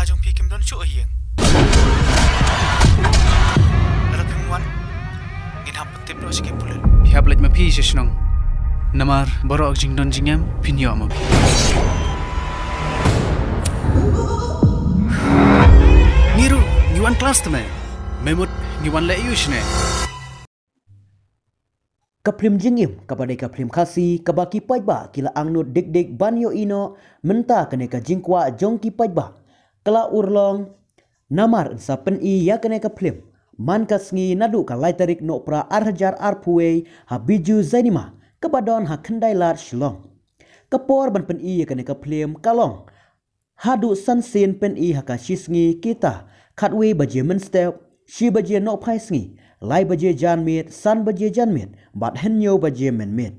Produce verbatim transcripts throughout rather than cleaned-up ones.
jong phi kim don shuh ha ïing. Lada phim wan, ngin hap pyntip noh sha ki pulit. Phi hap leit ma phi sha shnong. Namar baroh ka jingdon jingem phin ïoh ma phi. Ngi ruh ngi wan klas thymmai. Me mut ngi wan leh aiu shane? Ka phlim Jingim kaba dei ka phlim Khasi kaba ki paidbah ki la angnud dik dik ban ïohi noh, mynta kane ka jingkwah jong ki paidbah ka la urlong. Namar yn sa pyni ïa kane ka phlim man ka sngi naduh ka lai tarik Nohprah ar hajar arphew wei ha Bijou Cinema kaba don ha Khyndai-Lad, Shillong. Ka por ban pyni ïa kane ka phlim ka long haduh san sien pyni ha ka shisngi kita, khatwei baje mynstep, shi baje nohphai sngi, lai baje janmiet, san baje janmiet bad hynñiew baje mynmiet.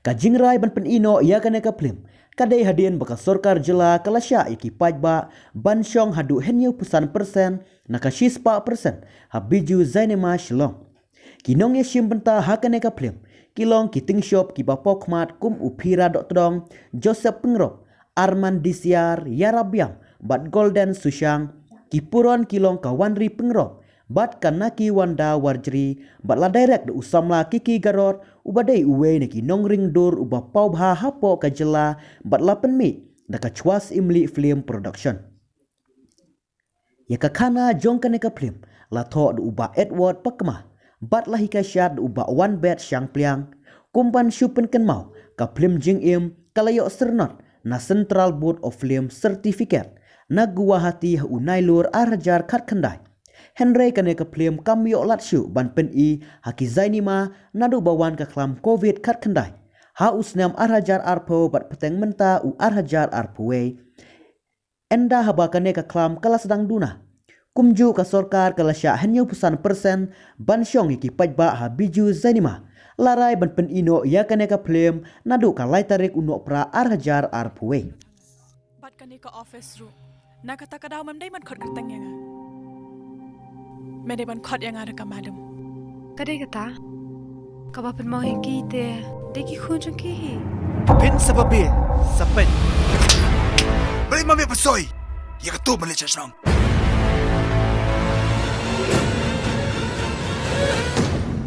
Ka jingrai ban pyni noh ïa kane ka phlim ka dei hadien ba ka sorkar jylla ka la shah ïa ki paidbah ban shong haduh hynñiewphew san percent na ka shispah percent ha Bijou Cinema, Shillong. Ki nongïashim bynta ha kane ka phlim ki long ki tyngshop kiba paw khmat kum u Phira Dohtdong, Joseph Pyngrope, Arman Disiar, Ïarabiam bad Golden Sushang. Ki puron ki long ka Wanri Pyngrope bad ka Nakiwanda Warjri, bad la direct da u samla Kiki Garod uba dei uwei na ki nongring dur uba paw bha hapoh ka jylla bad la pynmih da ka Chwas Imli Film Production. Ïa ka khana jong kane ka phlim la thoh da u Bah Edward Pakma bad la hikai shad da u Bah Wanbet Shangpliang. Kum ban shu pynkynmaw, ka phlim Jingim ka la ïoh syrnod na Central Board of Film Certificate na Guwahati ha u Nailur ar hajar khatkhyndai. Hynrei kane ka phlim kam ïoh lad shuh ban pyni ha ki cinema naduh ba wan ka khlam Covid khatkhyndai ha u snem ar hajar arphew bad bteng mynta u ar hajar arphew wei. Ynda haba kane ka khlam ka la sdang duna, kumjuh ka sorkar ka la shah hynñiewphew san percent ban shong ïa ki paidbah ha Bijou Cinema. La rai ban pyni noh ïa kane ka phlim naduh ka lai tarik u Nohprah ar hajar arphew wei. Bad kane ka office ruh, na kata ka daw mem dei ban khot kyrteng ïa nga. Me dei ban khot ïa nga da ka madam. Ka dei kata kaba pynmong ïa ki te dei ki khun jong ki hi. Phin sa babe sa peit. Balei ma me pynshoi ïa katu ban leit sha shnong?